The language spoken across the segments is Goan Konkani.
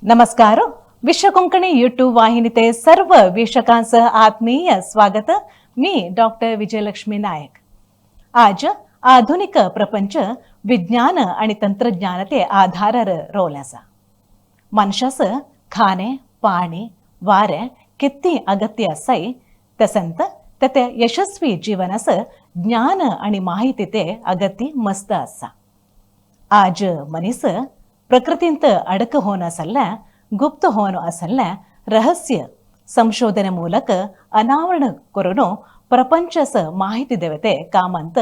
नमस्कार. विश्व कोंकणी यूट्यूब वाहिनीते सर्व वीक्षकांचं आत्मीय स्वागत. मी डॉक्टर विजयलक्ष्मी नायक. आज आधुनिक प्रपंच विज्ञान आणि तंत्रज्ञान ते आधारार रोल आसा. मनशाचं खाणे, पाणी, वारें किती अगत्य आसाय, तसंत ते यशस्वी जीवनाचं ज्ञान आणि माहिती ते अगत्य मस्त आसा. आज मनीस प्रकृतींत अडक होऊन असल्या, गुप्त होऊन असल्या रहस्य संशोधನೆ ಮೂಲಕ ಅನಾವರಣ करून ಪ್ರಪಂಚಸ ಮಾಹಿತಿ ದೇವತೆ ಕಾಮಂತ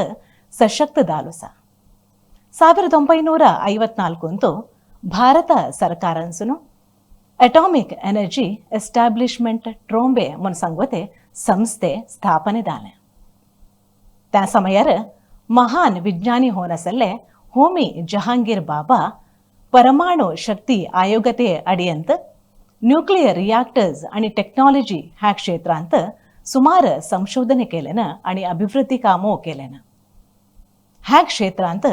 ಸಶಕ್ತ ದಾಲುಸ. 1954 ಭಾರತ ಸರ್ಕಾರಂಸುನು ಅಟಾಮಿಕ್ ಎನರ್ಜಿ ಎಸ್ಟಾಬ್ಲಿಷ್ಮೆಂಟ್ ಟ್ರೋಂಬೆ म्हूण सांगवते संस्थे स्थापने जालें. त्या समयार महान विज्ञानी होऊन आसले होमी जहांगीर बाबा परमाणु शक्ती आयोगते अडियंत न्यूक्लियर रिॲक्टर्स आणि टेक्नॉलॉजी ह्या क्षेत्रांत सुमार संशोधने केलेनं आणि अभिवृद्धी कामो केलेनं. ह्या क्षेत्रांत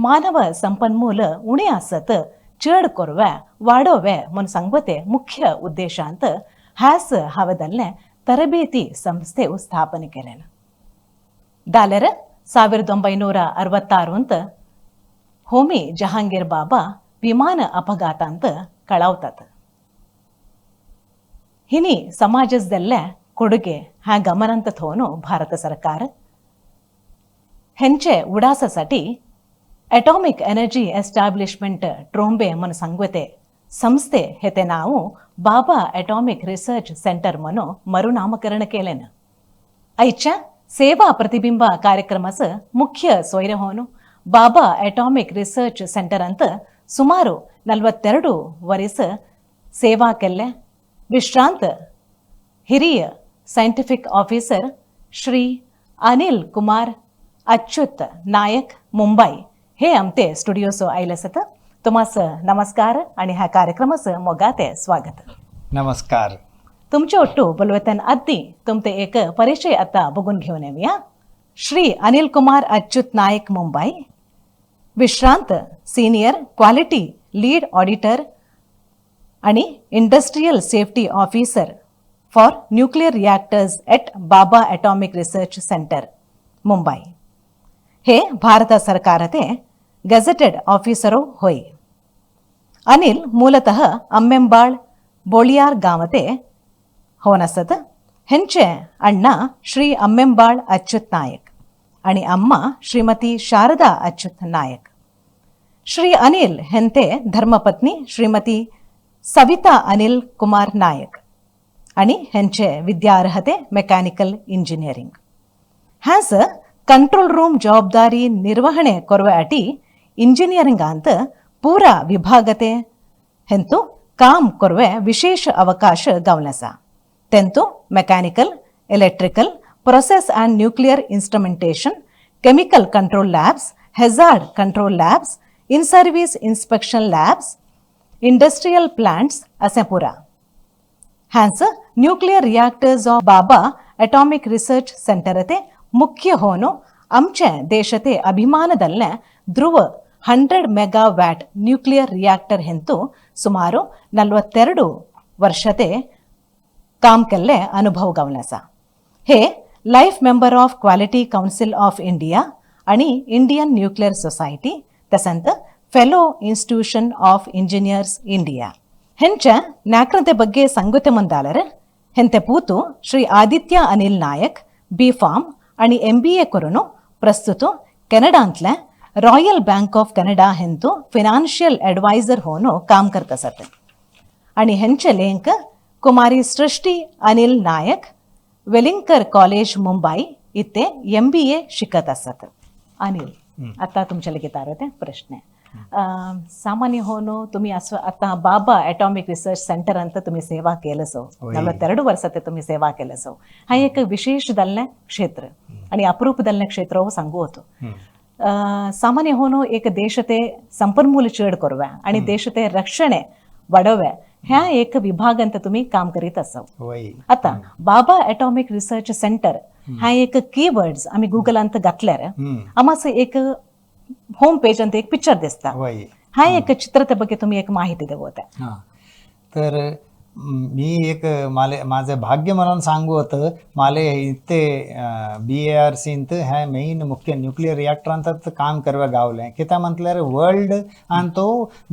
मानव संपन्मूल उणे आसत चड कोरवे वाडोवे म्हूण सांगवते मुख्य उद्देशांत ह्यास हावेदल्ले ತರಬೇತಿ ಸಂಸ್ಥೆ ಸ್ಥಾಪನೆ केलेनं. ಡಾಲರ್ 1966 ಅಂತ ಹೋಮಿ ಜಹಾಂಗೀರ್ ಬಾಬಾ ವಿಮಾನ ಅಪಘಾತ ಅಂತ ಕಳಾವतात. ಹಿನಿ ಸಮಾಜದಲ್ಲೇ ಕೊಡುಗೆ ಹ್ಯಾ ಗಮನಂತ ಥೋನು ಭಾರತ ಸರ್ಕಾರ ಹೆಂಚೆ उडासासाठी ಅಟಾಮಿಕ್ ಎನರ್ಜಿ ಎಸ್ಟಾಬ್ಲಿಷ್ಮೆಂಟ್ ಟ್ರೋಂಬೆ म्हूण सांगवते संस्थे हेते नाव बाबा अटॉमिक रिसर्च सेंटर म्हणून मरुनामकरण केलेनं. आयच्या सेवा प्रतिबिंब कार्यक्रमाचं मुख्य सोयरे होನು ಬಾಬಾ ಅಟಾಮಿಕ್ ರಿಸರ್ಚ್ ಸೆಂಟರ್ ಅಂತ ಸುಮಾರು 42 ವರಿಸ ಸೇವಾ ಕೆಲ್ಲೆ ವಿಶ್ರಾಂತ ಹಿರಿಯ ಸೈಂಟಿಫಿಕ್ ಆಫೀಸರ್ ಶ್ರೀ अनिल कुमार अच्युत नायक, मुंबई हे आमचे स्टुडिओसो आयले आसत. तुमास नमस्कार आणि ह्या कार्यक्रमाचं मोगाते स्वागत. नमस्कार. तुमचे ಒಟ್ಟು बोलवतन अद्दी तुमते एक परिचय आता बघून घेऊन येऊया. श्री अनिल कुमार अच्युत नायक, मुंबई, विश्रांत सिनियर क्वालिटी लीड ऑडिटर आणि Industrial Safety Officer for Nuclear Reactors at Bhabha Atomic Research Centre, Mumbai. हे भारत सरकारते गझेटेड ऑफिसरो होय. अनिल ಮೂಲತಃ ಅಮ್ಮೆಂಬಾಳ್ ಬೋಳಿಯಾರ್ गांवते होनसत. हेंचे अण्णा श्री अम्मेंबाळ अच्युत नायक आणि अम्मा श्रीमती शारदा अच्युत नायक. श्री अनिल हेंते धर्मपत्नी श्रीमती सविता अनिल कुमार नायक आणि हेंचे विद्यार्हते mechanical engineering. Has control room ಜವಾಬ್ದಾರಿ ನಿರ್ವಹಣೆ ಕೊರವೆ ಅಟಿ ಇಂಜಿನಿಯರಿಂಗ್ ಅಂತ ಪೂರಾ ವಿಭಾಗತೆ ಹೆಂತು काम ಕೊರವೆ ವಿಶೇಷ ಅವಕಾಶ ಗಮನಸ ತೆಂತು mechanical, electrical, process and nuclear instrumentation, chemical control labs, hazard control labs, in service inspection labs, industrial plants असें पुरा. Hence Nuclear Reactors of Bhabha Atomic Research Centre ते मुख्य होनो आमचे देशते अभिमानदल्ले ಧ್ರುವ 100 ಮೆಗಾ ವ್ಯಾಟ್ ನ್ಯೂಕ್ಲಿಯರ್ ರಿಯಾಕ್ಟರ್ ಹೆಂತು ಸುಮಾರು 42 ವರ್ಷತೆ काम केल्ले अनुभव गावलासा. हे Life Member of Quality Council of India आणि इंडियन न्यूक्लिअर सोसायटी तसंत Fellow Institution of Engineers, India. ಹೆಂಚ ನ್ಯಾಕ್ರಂತೆ ಬಗ್ಗೆ ಸಂಗುತೆ ಮುಂದಾಲರ್ ಹೆಂತೆ ಪೂತು ಶ್ರೀ ಆದಿತ್ಯ ಅನಿಲ್ ನಾಯಕ್ ಬಿ ಫಾರ್ಮ್ आणि एमबीए करून प्रस्तुत कॅनडांतले रॉयल बँक ऑफ कॅनडा हेंतु फिनान्शियल ॲडवायझर होऊन काम करत आसात. आणि हेंचे लेंक कुमारी सृष्टी अनिल नायक, वेलिंगकर कॉलेज, मुंबई इथे एमबीए शिकत आसात. अनिल, आता तुमच्या लगेच ते प्रश्न सामान्य होऊन तुम्ही असं आता बाबा अटॉमिक रिसर्च सेंटर ಅಂತ तुम्ही सेवा केलं सो होय. 42 वर्षात तुम्ही सेवा केलं सो. हा एक विशेष दलने क्षेत्र आणि अप्रूप दलने क्षेत्र हो सांगू होतो. सामान्य होऊन एक देशते संपन्मूल चड करूया आणि देशते रक्षणे वाडोव्या ह्या एक विभाग ಅಂತ तुम्ही काम करीत असाव. होय. आता बाबा अटॉमिक रिसर्च सेंटर हा एक कीवर्ड्स आम्ही गुगलांत घातल्यार आमाचं एक होम पेज ಅಂತ एक पिक्चर दिसता. होय. हा एक चित्रते ಬಗ್ಗೆ तुम्ही एक माहिती देवता. हां. तर मी एक माले माझं भाग्य म्हणून सांगू होतं, माले इथे BARC ह्या मेन मुख्य न्यूक्लियर रिॲक्टरांत काम करवा गावले. कित्या म्हटल्यार वर्ल्ड आणि तो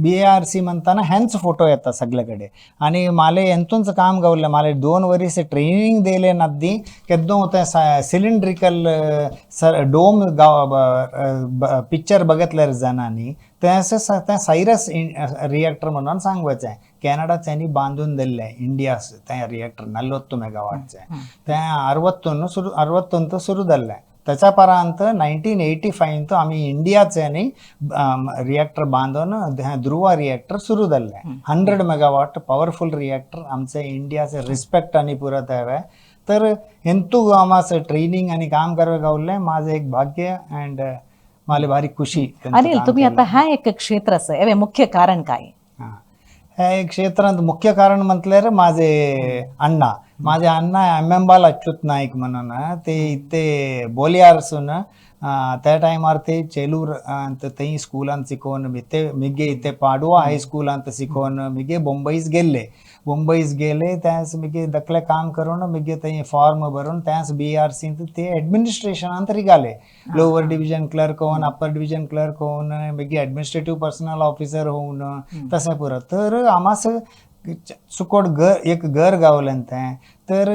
BARC म्हणताना ह्यांच फोटो येतात सगळ्याकडे आणि माले हेंतूनच काम गावले. माले 2 वरीस ट्रेनिंग दिले नद्दी केद्दो होते सिलिंड्रिकल सर डोम गाव पिक्चर बघितल्यार जणांनी त्या सायरस रिॲक्टर म्हणून सांगवायचं आहे. कॅनडा त्यांनी बांधून दिले आहे इंडियास त्या रिॲक्टर 40 मेगावाटचे त्या 61 सुरू झालं आहे. त्याच्या परांत 1985 आम्ही इंडियाचे आणि रिॲक्टर बांधून ध्रुवा रिॲक्टर सुरू झालं आहे. 100 मेगावाट पॉवरफुल रिॲक्टर आमचे इंडियाचे रिस्पेक्ट आणि पुरत आहे. तर हेंतू आम्हाला ट्रेनिंग आणि काम करावं गावलं माझं एक भाग्य अँड मला भारी खुशी. अनिल, तुम्ही आता ह्या एक क्षेत्राचं एवे मुख्य कारण काय? ह्या एक क्षेत्रांत मुख्य कारण म्हटल्यार माझे अण्णा, माझे अण्णा एम एम बाल अच्युत नाईक म्हणून ते इथे बोलियारसून त्या टायमार ते चेलूर अंत थंय स्कुलांत शिकोवन ते मिगे इथे पाडवा हायस्कुलांत शिकोवन मिगे मुंबईस गेल्ले. मुंबईस गेले त्यास मिगे दकले काम करून मिगे थंय फॉर्म भरून त्यास BRC ते ॲडमिनिस्ट्रेशनांत रिगाले. लोअर डिव्हिजन क्लर्क होऊन, अप्पर डिव्हिजन क्लर्क होऊन, मिगे ॲडमिनिस्ट्रेटिव्ह पर्सनल ऑफिसर होऊन तशें पुरो. तर आमास सुकोट घर एक घर गावलें तें, तर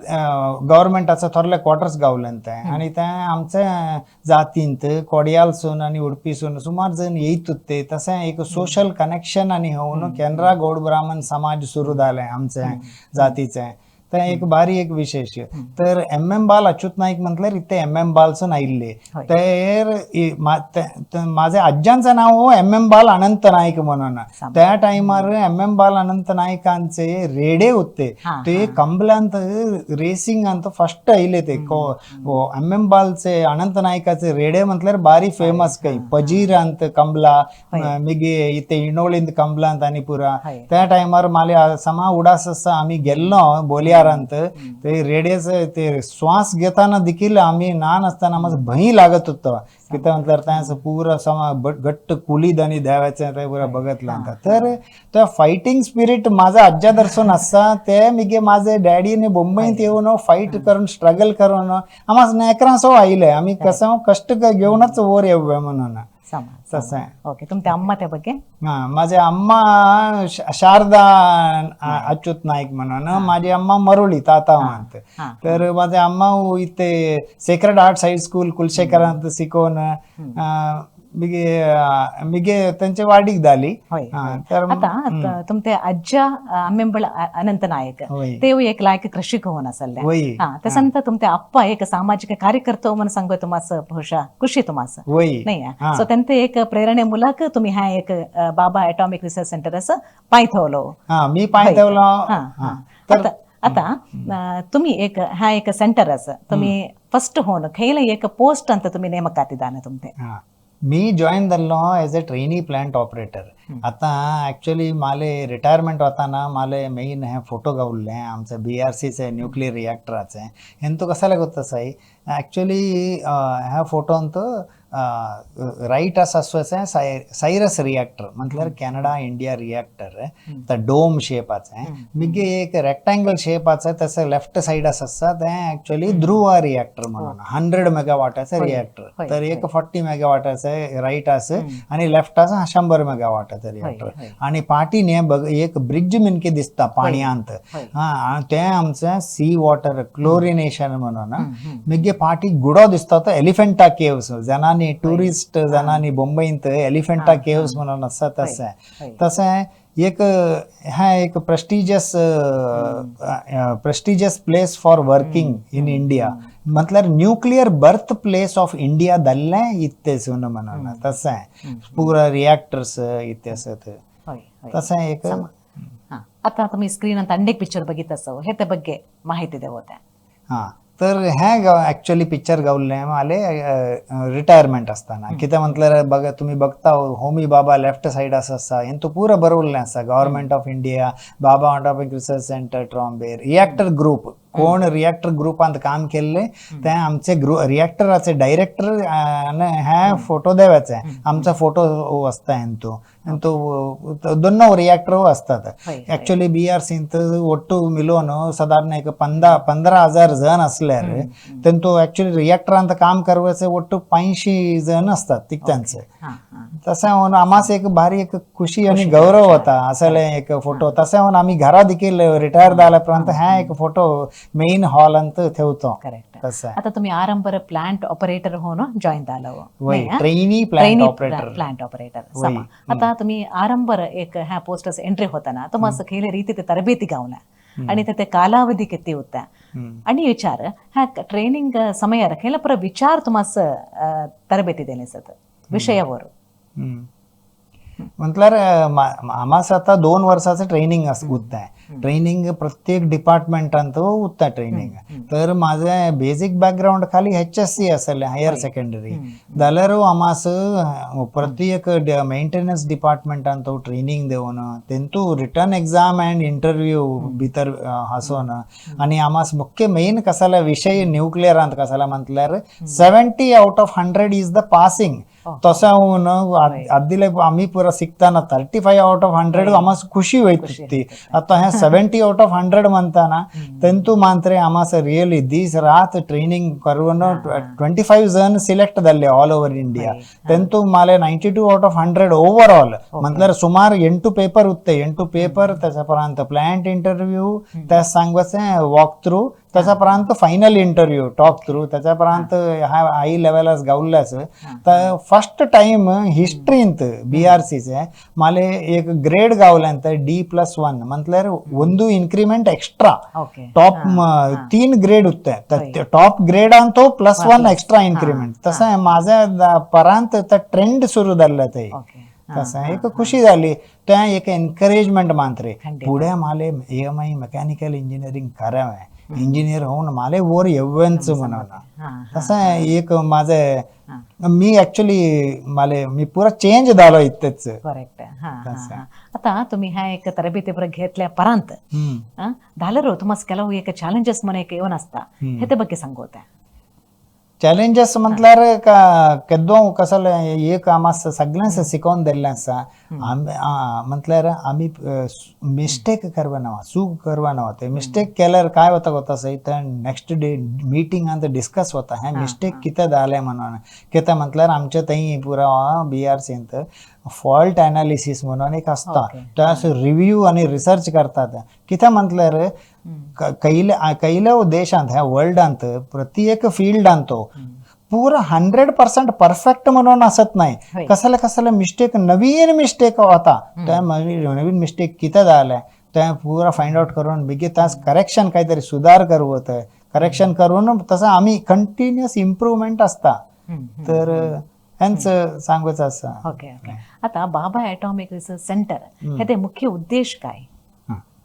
गव्हर्मेंटाचो थोडले क्वॉर्टर्स गावलें तें आनी तें आमच्या जातींत कोडियालसून आनी उडपीसून सुमार जण येयत ते तशें एक सोशल कनेक्शन आनी होवन केनरा गौड ब्राह्मण समाज सुरू जालें आमच्या जातीचें. तें एक बारी एक विशेष. तर एम एम बाल अच्युत नाईक म्हटल्यार इथे एम एम बालसून आयिल्ले. तर माझ्या आज्यांचं नाव हो एम एम बाल अनंत नाईक म्हणून. त्या टायमार एम एम बाल अनंत नाईकांचे रेडे होते ते कंबलांत रेसिंग अंत फर्स्ट आयले ते. एम एम बालचे अनंत नाईकाचे रेडे म्हटल्यार बारी फेमस काही पजीर अंत कंबला मिगे इथे इणोळींत कंबलांत आणि पुरा. त्या टायमार माले समा उडास आसा आमी गेल्लो बोलियारांत ते रेड्याचे ते श्वास घेताना देखील आम्ही ल्हान असताना आम्हाला भंय लागत होतं. कितें म्हटल्यार तें पुरा समा घट्ट कुलीद आनी देवाचें तें पुरा बघतलां. तर तो फायटींग स्पिरीट माझा आज्या दर्शन आसा ते मिगे माझे डॅडीने मुंबईत येवन फायट करून स्ट्रगल करून आम्हाला नेकरां सो आयले. आमी कसं कष्ट घेवनच वर येवया म्हणून तसं. ओके, तुमच्या अम्मा त्या ಬಗ್ಗೆ? हा, माझे अम्मा शारदा अच्युत नाईक म्हणून. माझी अम्मा मरुळी ताता म्हणत. तर माझे अम्मा इथे सेक्रेड आर्ट्स हायस्कूल कुलशेखरांत शिकवून मिगे मिगे त्यांच्या वाडीक दाली. तर आता तुमचे आज्या अम्मेंबळ अनंत नायक ते एक लायक कृषिक होऊन असले. त्यानंतर तुमचे अप्पा एक सामाजिक कार्यकर्ते म्हणून सांगू तुम्हाला ಬಹುಶಃ ಖುಷಿ तुम्हाला नाही? सो त्यांचे एक प्रेरणे मुलाक तुम्ही ह्या एक बाबा ॲटॉमिक रिसर्च सेंटर असं पायथवलो. मी पायथवलो. आता तुम्ही एक ह्या एक सेंटर असं तुम्ही फर्स्ट होऊन खैला एक पोस्ट ಅಂತ तुम्ही ನೇಮಕಾತಿದಾನೆ तुमचे? मी जॉईन जाल्लो as a trainee plant operator. आता ॲक्च्युली माले रिटायरमेंट वताना माले मेन हे फोटो गावल्ले आमचे BRCचे न्यूक्लियर रिॲक्टराचे. हेंतू कसा लागत साई ॲक्च्युली ह्या फोटोंत राईट आसा सायरस रिॲक्टर म्हटल्यार कॅनडा इंडिया रिॲक्टर त्या डोम शेपाचे. मिगे एक रेक्टँगल शेपाचे तसं लेफ्ट साईड आसा तें ॲक्च्युली ध्रुवा रिॲक्टर म्हणून 100 मेगावॉटाचे रिॲक्टर. तर एक 40 मेगावॉटाचे राईट आसा आणि लेफ्ट आसा 100 मेगावॉटाचे रिॲक्टर. आणि पाटीन हे बघ एक ब्रिज मिनके दिसता पाणयांत तें आमचें सी वॉटर क्लोरिनेशन म्हणून. मिगे पाटी गुडो दिसता तो एलिफंटा केव्स. जणांनी टुरिस्ट जणांनी मुंबईंत एलिफंटा केव्स म्हणून आसा तशें तशें एक ह्या एक prestigious prestigious place for working in India म्हटल्यार nuclear birth place of India जाल्लें इत्तेसून म्हणून तशें पुरा रिॲक्टर्स इथे आसत तशें एक. आता तुम्ही स्क्रीन ಅಂತ ಅಂಡೇಕ್ ಪಿಕ್ಚರ್ ಬಗ್ಗೆ तसं हे त्या ಬಗ್ಗೆ माहिती देवते. हां, तर ह्या ॲक्च्युली पिक्चर गावल्लें माले रिटायरमेंट आसतना. कितें म्हटल्यार बघा तुम्ही बघता होमी बाबा लेफ्ट सायड आसा हेंतू पुरो बरवल्लें आसा government of India Bhabha atomic research centre Trombay reactor group. कोण रिॲक्टर ग्रुपांत काम केल्ले ते आमचे रिॲक्टराचे डायरेक्टर ह्या फोटो देवाचे आमचो फोटो आसता हेंतू. तो दोनों रिएक्टर असतात. होय, होय. ऍक्च्युली BRC ಒಟ್ಟು मिळून साधारण एक 15,000 जण असल्यार तेंतो ऍक्च्युली रिएक्टर ಅಂತ काम करवाचे ಒಟ್ಟು 85 जण असतात तिकट्यांचे. हा हा तसं होऊन आम्हास एक भारी एक खुशी आणि गौरव होता असले एक फोटो. तसं होऊन आम्ही घरा देखील रिटायर झाल्यापर्यंत ह्या एक फोटो मेन हॉल अंत ठेवतो. करेक्ट. तसं. आता तुम्ही आरंभर प्लांट ऑपरेटर होऊन जॉईन झालो. वय, trainee plant operator. Plant operator समा. आता तुम्ही आरंभर एक ह्या पोस्टस एंट्री होताना तुम्हाला खेळ रीती ते तरबेती गावना आणि ते कालावधी किती होता आणि विचार ह्या ट्रेनिंग समय रखेला पर विचार तुम्हाला तरबेती देण्याचं विषयावर. म्हटल्यार आम्हास आता 2 वर्षाचं ट्रेनिंग उत्ता. ट्रेनिंग प्रत्येक डिपार्टमेंटांत उत्ता ट्रेनिंग. तर माझं बेसिक बॅकग्राऊंड खाली HSC असेल, हायर सेकंडरी जाल्यार आम्हास प्रत्येक मेंटेनन्स डिपार्टमेंटांत ट्रेनिंग देवन तेंतू रिटर्न एक्झाम अँड इंटरव्यू भितर आसोन आणि आम्हास मुख्य मेन कसाला विषय न्यूक्लियरांत कसाला म्हटल्यार 70 out of 100 is the passing. तसं होऊन आदिले आम्ही पुरा शिकताना 35 आउट ऑफ 100 आम्हास खुशी वयत ती. आता ह्या 70 आउट ऑफ 100 म्हणताना तेंतू मात्र आम्हास रियली दीस रात ट्रेनिंग करून 25 जण सिलेक्ट जाल्ले ऑल ओव्हर इंडिया. तेंतू माले 92 आउट ऑफ 100 ओव्हरऑल म्हटल्यार सुमार 8 पेपर उत्ते, 8 पेपर, त्याच्या पर्यंत प्लांट इंटरव्यू, त्या सांगवाचे वॉक थ्रू, त्याच्या पर्यंत फायनल इंटरव्यू टॉक थ्रू, त्याच्या पर्यंत हा हाय लेवलास गावल्यास. तर फर्स्ट टाइम हिस्ट्रींत BRCचे माले एक ग्रेड गावल्यानंतर D+1 म्हटल्यार ಒಂದು इन्क्रीमेंट एक्स्ट्रा. टॉप 3 ग्रेड होते, टॉप ग्रेड आणि तो +1 एक्स्ट्रा इन्क्रीमेंट. तसं माझ्या परांत ट्रेंड सुरू झालं ते. तसं एक खुशी झाली, त्या एक एनकरेजमेंट मात्र पुढे माले AMI mechanical engineering करावे, इंजिनियर होऊन माले वर येवंच म्हणून. तसं एक माझं मी ऍक्च्युली माले मी पुरा चेंज झालो इथेच. करेक्ट. आता तुम्ही ह्या एक तरबेती घेतल्या परांत झालं तुम्हाला ಕೆಲವು एक ಚಾಲೆಂಜಸ್ ಮನೆ येऊन असता, हे ते ಬಗ್ಗೆ सांगोता. चॅलेंजेस म्हटल्यार केदो कसले एक आमा सगळ्यांस शिकोवन दिल्लें आसा. म्हटल्यार आमी मिस्टेक करवना, चूक करवना. ते मिस्टेक केल्यार काय वता वता सय ते नेक्स्ट डे मिटिंगांत डिस्कस वता हें मिस्टेक कितें जालें म्हणून. कितें म्हटल्यार आमचे थंय पुरा BRCंत फॉल्ट एनालिसीस म्हणून एक आसता, तो रिव्यू आनी रिसर्च करतात. कितें म्हटल्यार कैल्या देशांत ह्या वर्ल्डांत प्रत्येक फिल्डांत पुरा 100% परफेक्ट म्हणून असत नाही. कसले कसले मिस्टेक, नवीन मिस्टेक होता, त्या नवीन मिस्टेक कितें जालें तें पुरा फायंड आउट करून बेगीन तास करेक्शन काहीतरी सुधार करवत, करेक्शन करून तसं आमी कंटिन्युअस इम्प्रुवमेंट आसता. तर हेंच सांगूच आसा. Okay okay. आता बाबा ॲटॉमिक रिसर्च सेंटर हे ते मुख्य उद्देश काय?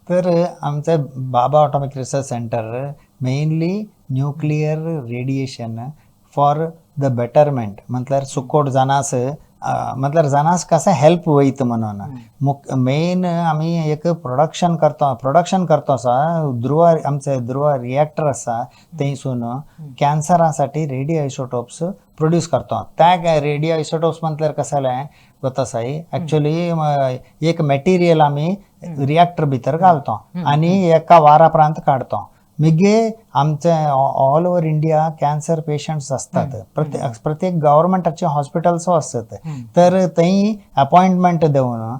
तर आमचं Bhabha atomic research centre mainly nuclear radiation for the betterment म्हटल्यार सुकोट जाणास म्हटल्यार जाणास कशें हेल्प वयता म्हणून. मेन आमी एक प्रोडक्शन करता, प्रोडक्शन करता आसा ध्रुव, आमचे ध्रुव रिएक्टर आसा थंयसून कॅन्सरासाठी रेडियो आयसोटोप्स प्रोड्यूस करता. त्या रेडियो आयसोटोप्स म्हटल्यार कसलें वता साई ऍक्च्युली एक मटेरियल आमी रिएक्टर भितर घालतो आनी एका वारा उपरांत काडतो. मागीर आमचे all over India cancer patients असतात, प्रत्येक गव्हर्मेंटाचे हॉस्पिटल्स असतात, तर थंय अपॉइंटमेंट देवन.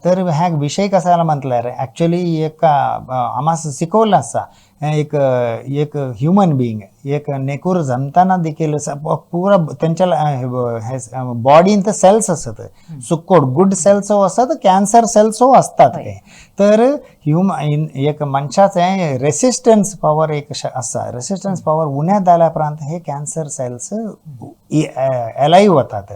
तर ह्या विषय कसा जाला म्हटल्यार ऍक्च्युली एक आम्हा शिकवलं आसा एक एक ह्युमन बिईंग एक नेकूर जमताना देखील पुरा त्यांच्या बॉडींत सेल्स असत, सुकोट गुड सेल्स असत, कॅन्सर सेल्स असतात ते. तर एक मनशाचे रेसिस्टन्स पॉवर एक आसा, रेसिस्टन्स पॉवर उण्या जाल्या उपरांत हे कॅन्सर सेल्स एलायव्ह वतात.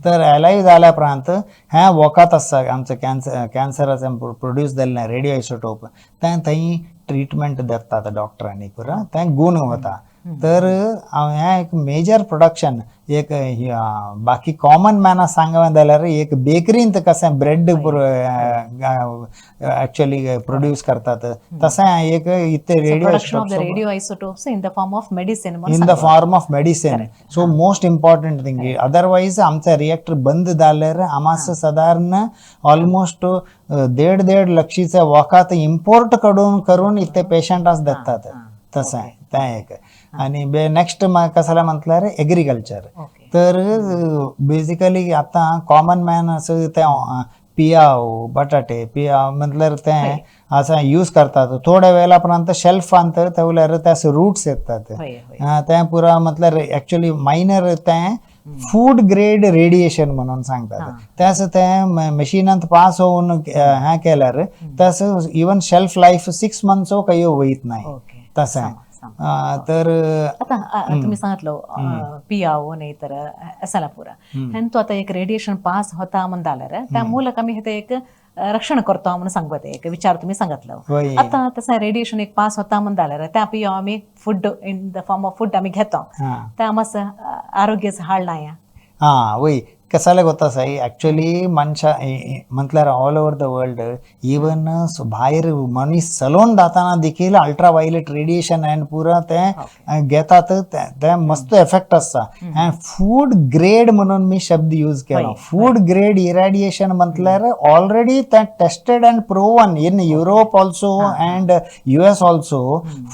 तर एलायव्ह जाल्या उपरांत हें वखद आसा आमचें कॅन्सराचें प्रोड्यूस जाल्लें रेडियो आयसोटोप, तें थंय ट्रिटमेंट दितात डॉक्टरांनी, पुरा तें गुण वता. तर हें एक मेजर प्रोडक्शन एक बाकी कॉमन मॅना सांगलें जाल्यार एक बेकरींत कशें ब्रेड एक्चुअली प्रोड्यूस करतात तशें एक इतले radio production of the radio isotopes in the form of medicine in the form of medicine. So most important thing, otherwise आमचा रिएक्टर बंद जाल्यार आमास सादारण ऑलमोस्ट 1.5-1.5 लक्षीचे वखद इम्पोर्ट कडून करून इथे पेशंटास देतात. तसं तें एक. आणि नेक्स्ट कसला म्हटल्यार एग्रीकल्चर. तर बेसिकली आता कॉमन मॅन असं ते पियाव बटाटे पियाव म्हटल्यार ते असं यूज करतात थोड्या वेळा पर्यंत शेल्फांत तेवल्यार त्यास रूट्स येतात ते पुरा म्हटल्यार ऍक्च्युली मायनर ते फूड ग्रेड रेडिएशन म्हणून सांगतात. त्यास ते मशिनांत पास होऊन हें केल्यार त्यास इवन शेल्फ लायफ 6 मंथ्स काही वयत नाही तसं. तर आता तुम्ही सांगितलं पियाव नाही तर असाला पुरा तो आता एक रेडिएशन पास होता म्हणल्यार त्या ಮೂಲಕ आम्ही हे एक रक्षण करतो म्हणून सांगत एक विचार तुम्ही सांगितलं. आता तसं रेडिएशन एक पास होता म्हणल्यार त्या पियाव आम्ही food in the form of food आम्ही घेतो त्या आमचं आरोग्याचं हाळ नाही. हां वय कसाला ಗೊತ್ತಾ साई ॲक्च्युली मनशा म्हटल्यार all over the world even भायर मनीस चलोवन जाताना देखील अल्ट्रा वायलेट रेडिएशन अँड पुरा ते घेतात ते मस्त एफेक्ट आसता. अँड फूड ग्रेड म्हणून मी शब्द यूज केला. फूड ग्रेड इरेडिएशन म्हटल्यार ऑलरेडी ते tested and proven in Europe also and US also.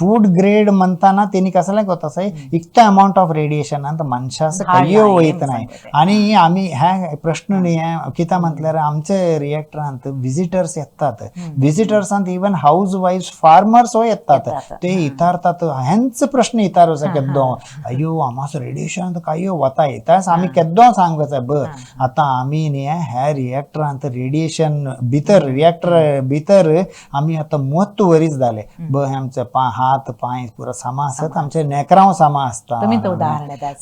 Food grade म्हणताना तेनी कसला गोता साई इतका अमाऊंट ऑफ रेडिएशन अंत मनशास कयो वयत नाही. आणि आम्ही ह्या प्रश्न न्ही कित्या म्हटल्यार आमचे रिएक्टरांत विजिटर्स येतात. विजिटर्सांत इवन हाऊस वाईफ फार्मर्स हो येतात ते इतारतात हेंच प्रश्न इतारोचा केद्दो अयो आमास रेडिएशन कायो वता येताच आमी केद्दो सांगचा ब आता आमी न्ही ह्या रिएक्टरांत रेडिएशन भितर रिएक्टर भितर आमी आतां 30 वरीस जाले ब आमचे हात पांय पुरा सामा आसत आमचे नेकरांव सामा आसता.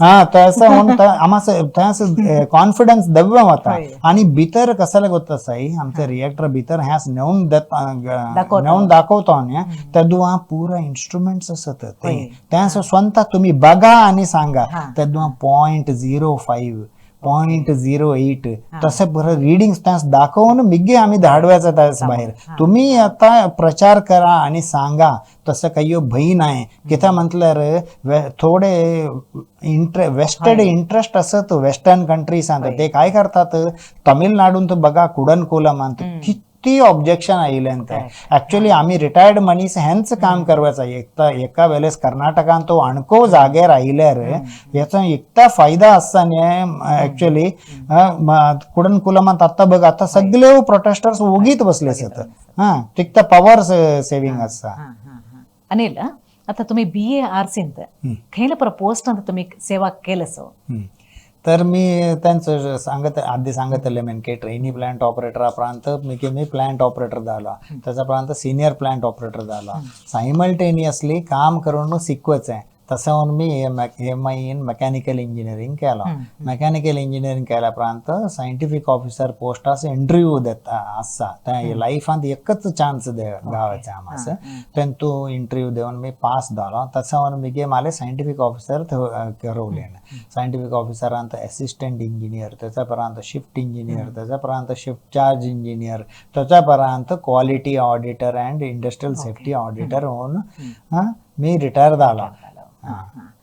हा तसं म्हणून आमास थंय कॉन्फिडन्स दव्य वता. आणि भितर कसाला गोता साई आमचे रिएक्टर भितर ह्यास नेवन नेवन दाखवतो न्ही तेदुआ पुरा इन्स्ट्रुमेंट्स आसत ते त्या स्वतः तुम्ही बघा आणि सांगा तेदुआ 0.05 0.08 तसे बरं रिडिंग त्यास दाखवून मिगे आम्ही धाडवायचा त्यास बाहेर. तुम्ही आता प्रचार करा आणि सांगा तसं काही भय नाही. कित्या म्हटल्यार थोडे वेस्टेड इंटरेस्ट असत वेस्टर्न कंट्रीजांत ते काय करतात तमिळनाडूंत बघा कुडनकुलमांत किती ऑब्जेक्शन आयिल्लें ते. ऍक्च्युली आम्ही रिटायर्ड मनीस हेंच काम करवाचा एकता एका वेळेस कर्नाटकांत तो अणको जाग्यार आयिल्यार हेचो एकता फायदा आसता न्ही. ऍक्च्युली कुडनकुलमांत आतां बघ आतां सगळे प्रोटेस्टर्स ओगीत बसले आसत. हां तिकता पॉवर सेविंग आसा. अनिल आता तुम्ही BARC खंयला पर पोस्ट अंत तुम्ही सेवा केलं सो. तर मी त्यांचं सांगत आधी सांगितलं मेन की ट्रेनी प्लांट ऑपरेटरापर्यंत मी की मी प्लांट ऑपरेटर झाला त्याच्यापर्यंत सिनियर प्लांट ऑपरेटर झाला. सायमल्टेनियसली काम करून शिकवच आहे तसं म्हणून मी MI in mechanical engineering केला. मेकॅनिकल इंजिनिअरिंग केल्यापर्यंत सायंटिफिक ऑफिसर पोस्ट असं इंटरव्यू देता आसा त्या लायफांत एकच चान्स दे गावाचे आमास तेंतू इंटरव्यू देऊन मी पास जालो. तसं म्हणून मी माले सायंटिफिक ऑफिसर करवले. सायंटिफिक ऑफिसरांत असिस्टंट इंजिनियर त्याच्या पर्यंत शिफ्ट इंजिनियर त्याच्या पर्यंत शिफ्ट चार्ज इंजिनियर त्याच्या पर्यंत quality auditor and industrial safety auditor होऊन मी रिटायर झाला.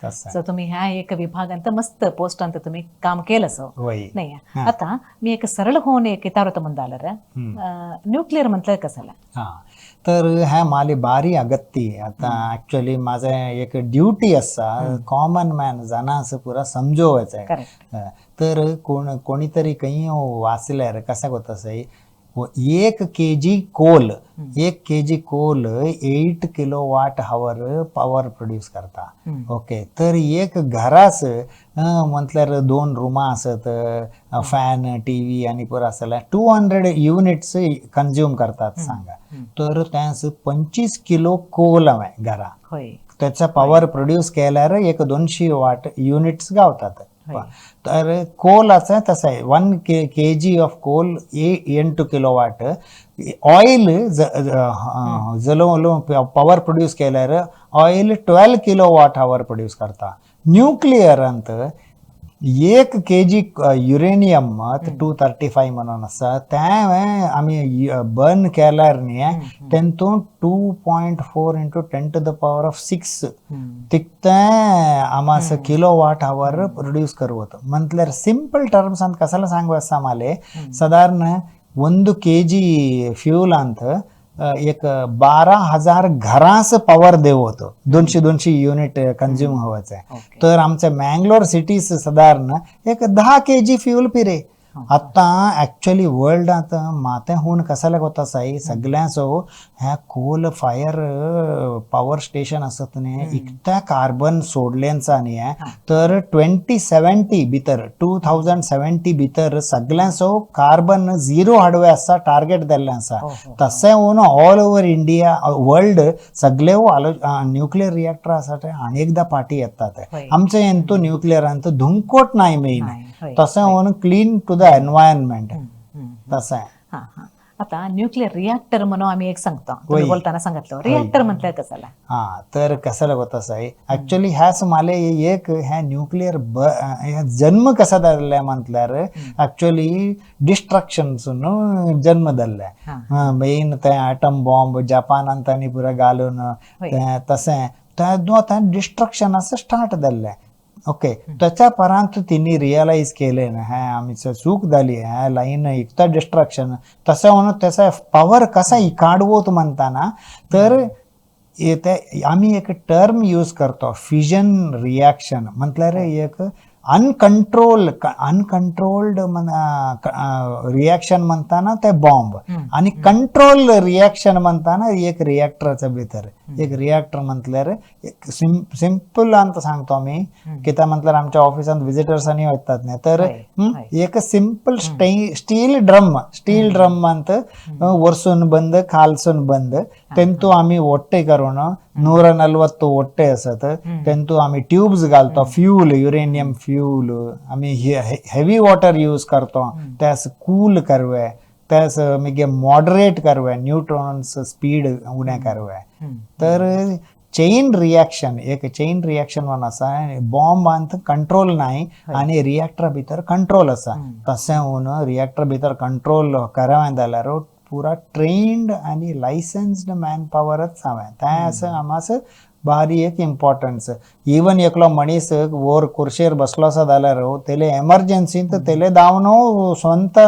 सो तुम्ही ह्या एक विभागांत मस्त पोस्ट अंत तुम्ही काम केलं सो नाही. आता मी एक सरळ होऊन एक इतारत म्हणदालर न्यूक्लिअर म्हटलं कसाला. हा तर ह्या माले बारी अगत्य आता ऍक्च्युअली माझं एक ड्युटी आसा कॉमन मॅन जाणा असं पुरा समजोवायचं आहे. तर कोण कोणीतरी काही वाचल्यार कसा होता Sai 1 kg coal 1 kg coal 8 kilowatt hour power produce करता. ओके तर एक घरास म्हटल्यार 2 रुमा आसत फॅन टीव्ही आणि पुरा आसल्यार 200 युनिट्स कंज्यूम करतात सांगा. तर त्यास 25 किलो कोल हांवें घरा त्याचा पॉवर प्रोड्यूस केल्यार एक 200 what units गावतात. तर कोलाचं तसं आहे. 1 kg of coal 8 kilowatt. Oil जलो पॉवर प्रोड्यूस केल्यार ऑयल 12 किलोवाट our produce करता. न्यूक्लियर अंत 1 kg uranium 235 म्हणून आसा, तें आमी बर्न केल्यार न्ही तेंतून 2.4 into 10 to the power of 6 तितकें आमास किलोवाट our produce करवत. म्हटल्यार सिंपल टर्म्स ಅಂತ कसाला सांगू आसा माले, सादारण 1 kg fuel अंत एक 12,000 घरांस पॉवर देवत, 200-200 युनिट कंज्यूम व्हायचं. तर आमच्या मँगलोर सिटीज सादारण एक 10 kg fuel पिरे. आता ॲक्च्युअली वर्ल्डात मातें होऊन कसाला होता साई सगळ्यांचो ह्या कोल फायर पॉवर स्टेशन असत न्ही, इतक्या कार्बन सोडल्यांचा न्ही, तर 2070 भितर, 2070 भितर सगळ्यांचो कार्बन झिरो हाडवे आसा टार्गेट दिल्लें आसा. तशें होऊन ऑल ओव्हर इंडिया वर्ल्ड सगळे न्यूक्लियर रिएक्टर आसा ते आनी एकदां पाटी येतात. आमचे हेंतू न्यूक्लियरांत धुमकोट नाही मेन, तशें होऊन क्लीन टू the environment तशें. हा हा, आता न्यूक्लिअर रिॲक्टर म्हणून आम्ही एक सांगतो, तुम्ही बोलताना सांगितलं, रिॲक्टर म्हटल्यार कसाला? हा, तर कसाला होता साई, ऍक्च्युअली ह्याच माले एक ह्या न्यूक्लिअर जन्म कसा जाल्ले म्हटल्यार ऍक्च्युअली डिस्ट्रक्शनसून जन्म जाल्ले. मेन ते ॲटम बॉम्ब जपानान तांणी पुरा घालून तशें तें डिस्ट्रक्शन असं स्टार्ट जाल्लें. ओके, त्याच्या परांत तिने रिअलाइज केले ना हे आमचं चूक झाली, ह्या लाईन इतका डिस्ट्रक्शन, तसं म्हणून त्याचा पॉवर कसा काढवत म्हणताना तर ते आम्ही एक टर्म यूज करतो फिजन रिॲक्शन. म्हटल्यार एक अनकंट्रोल्ड रिॲक्शन म्हणताना ते बॉम्ब, आणि कंट्रोल रिॲक्शन म्हणताना एक रिॲक्टरच्या भितर. एक रिॲक्टर म्हटल्यार एक सिंपल अंत सांगतो आमी, कित्याक म्हटल्यार आमच्या ऑफिसांत विजिटर्स आनी वतात न्ही, तर एक सिंपल स्टील ड्रम अंत वरसून बंद खालसून बंद, तेंतू आमी ಒಟ್ಟೆ करून 140 ಒಟ್ಟೆ आसत, तेंतू आमी ट्यूब्स घालतो, फ्यूल युरेनियम फ्यूल आमी हेवी वॉटर यूज करतो, त्यास कूल करवे, त्यास मागीर मॉडरेट करवे, न्यूट्रॉन्स स्पीड उणें करवे. तर चेन रिॲक्शन, एक चेन रिॲक्शन म्हणून आसा, बॉम्बांत कंट्रोल नाही आणि रिॲक्टर भितर कंट्रोल आसा. तशें होऊन रिॲक्टर भितर कंट्रोल करावें जाल्यार पुरा ट्रेन्ड आणि लायसन्स्ड मॅन पॉवरच हांवें तें आसा आमास भारी एक इम्पॉर्टन्स. इवन एकलो मनीस वयर कुर्शेर बसलो आसा जाल्यार तेले एमर्जन्सींत तेले धांवन स्वंत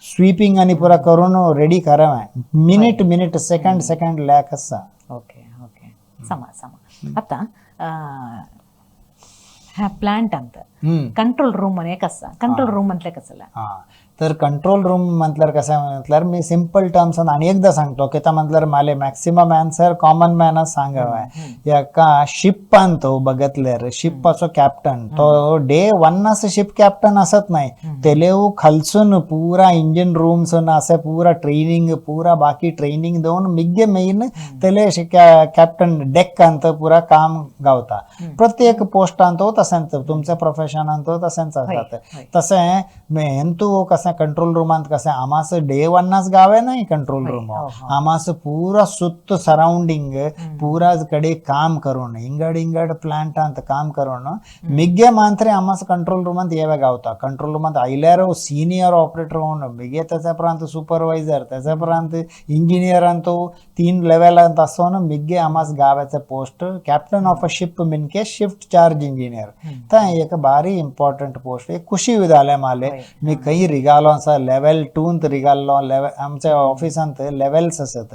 स्वीपिंग आनी पुरा करून रेडी करावें, minute minute second second lack आसा. ओके ओके, समा समा. आता ह्या प्लांट अंत कंट्रोल रूम म्हण एक आसा, कंट्रोल रूम म्हटल्यार कसला? हा, तर कंट्रोल रूम म्हटल्यार कशें म्हटल्यार मी सिंपल टर्म्सान आनी एकदां सांगतो, कित्याक म्हटल्यार माले मॅक्सिमम आन्सर कॉमन मॅनाक सांगवे. एका शिपान तो बघितल्यार शिपाचो कॅप्टन तो डे वन असं शिप कॅप्टन असत नाही, तेलेव खालसून पुरा इंजिन रूमसून असे पुरा ट्रेनिंग पुरा बाकी ट्रेनिंग देऊन मिग्गे मेन तेले कॅप्टन डेक अंत पुरा काम गावता. प्रत्येक पोस्टान तो तशेंच, तुमच्या प्रोफेशनान तो तशेंच आसता. तशें हेंतू कशें कंट्रोल रूमांत कशें आमास डे वन्नाच गावे नाही कंट्रोल रूम, आमास पुरा सुत्त सराउंडिंग पुरा कडे काम करून इंगड इंगड प्लांटांत काम करून मिग्गे मात्र आमास कंट्रोल रूमांत येवे गावता. कंट्रोल रूमांत आयल्यार सिनियर ऑपरेटर होऊन मिगे त्याच्या उपरांत सुपरवायझर, त्याच्या उपरांत इंजिनियरान तो 3 लेवलांत आसून मिग्गे आमास गावाचे post captain of a ship मिनके shift charge engineer. ते एक भारी इम्पॉर्टंट पोस्ट. एक खुशी जालें माले मी खंय रिगालो आसा, लेवल 2 रिगाल्लो. लेवल आमच्या ऑफिसांत लेवल्स आसत,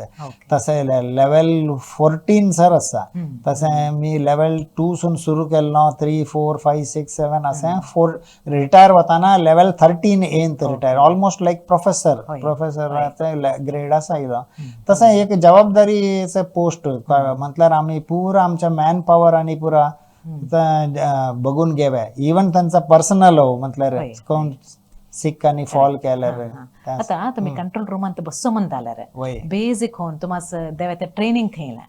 तशें लेवल 14 सर आसा. तशें मी लेवल 2 सून सुरू केल्लो, 3 4 5 6 7 अशें 4 रिटायर वताना लेवल 13 एंत रिटायर, ऑलमोस्ट लायक प्रोफेसर, प्रोफेसराचे ग्रेड आसा आयलो. तशें एक जबाबदारीचे पोस्ट म्हटल्यार आमी पुरा आमच्या मॅन पॉवर आनी पुरा बघून घेवे, इवन त्यांचा पर्सनल म्हटल्यार कोण सिक आणि फॉल केल्यार. आता तुम्ही कंट्रोल रूमांत बसो म्हणताल्यार बेसिक होऊन तुम्हाला देवाचे ट्रेनिंग खंयला?